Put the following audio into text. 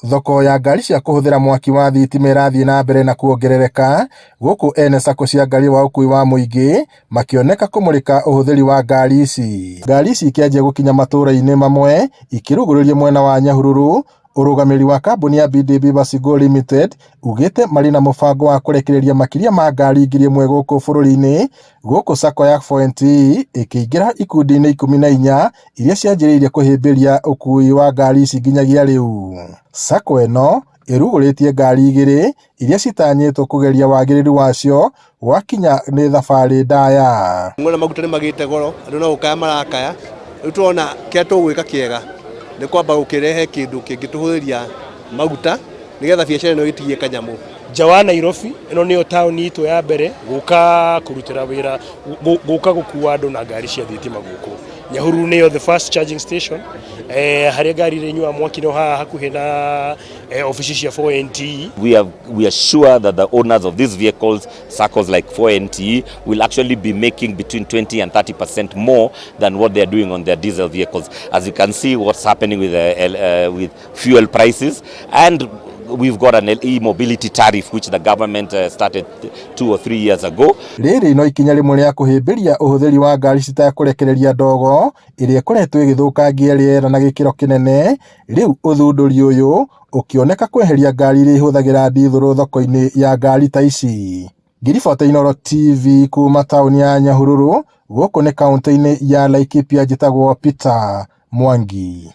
Thoko ya ngari cia kũhũthĩra mwaki wa thitima ĩrathiĩ na mbere na kuongerereka, gũkũ ene sacco cia ngari wa ũkuui wa mũingĩ makĩoneka kũmũrĩka ũhũthĩri wa ngari ici. Ngari ici ikĩanjia gũkinya matũũra-inĩ mamwe ikĩrugũrĩrio mwena wa Nyahururu. Ũrũgamĩrĩri wa kambuni ya BDB Basigo Limited ugĩte marĩ na mũbango wa kũrekereria makĩria ma ngari 1000 gũkũ bũrũri-inĩ, gũkũ sacco ya 4NTE ĩkĩingĩra ikundi-inĩ 14 iria cianjĩrĩirie kũhĩmbĩria ũkuui wa ngari ici nginyagia rĩu. Sacco ĩno ĩrugũrĩtie ngari igĩrĩ iria citanyĩtwo kũgeria wagĩrĩru wacio gwakinya nĩ thabarĩ ndaya. Ng'ona maguta nĩ magĩte goro, andũ no gũkaya marakaya. Rĩu tũrona kĩrĩa tũgwĩka kĩega nĩ kwamba gũkĩrehe kĩndũ kĩngĩtũhũthĩria maguta nĩgetha biacara ĩno ĩtigie kanyamũ. Nja wa Nairobi, ĩno nĩyo taũni itũ ya mbere gũka kũrutĩra wĩra, gũka gũkua andũ na ngari cia thitima gũkũ. Nyahururu nĩyo the first charging station, harĩa ngari ĩrĩnyuaga mwaki no haha hakuhĩ na obici cia 4NTE. We are sure that the owners of these vehicles, SACCOs like 4NTE, will actually be making between 20 and 30% more than what they are doing on their diesel vehicles. As you can see what's happening with fuel prices, and we've got an e-mobility tariff which the government started 2 or 3 years ago. Rĩrĩ no ikinya rĩmwe rĩa kũhĩmbĩria ũhũthĩri wa ngari citakũrekereria ndogo ĩrĩa ĩkoretwo ĩgĩthũkangia rĩera na gĩkĩro kĩnene. Rĩu ũthundũri ũyũ ũkĩoneka kweheria ngari iria ihũthagĩra ndithũrũ thoko-inĩ ya ngari ta ici. Ngĩribota Inooro TV kuma taũni ya Nyahururu, gũkũ nĩ kaũntĩ-inĩ ya Laikipia, njĩtagwo Peter Mwangi.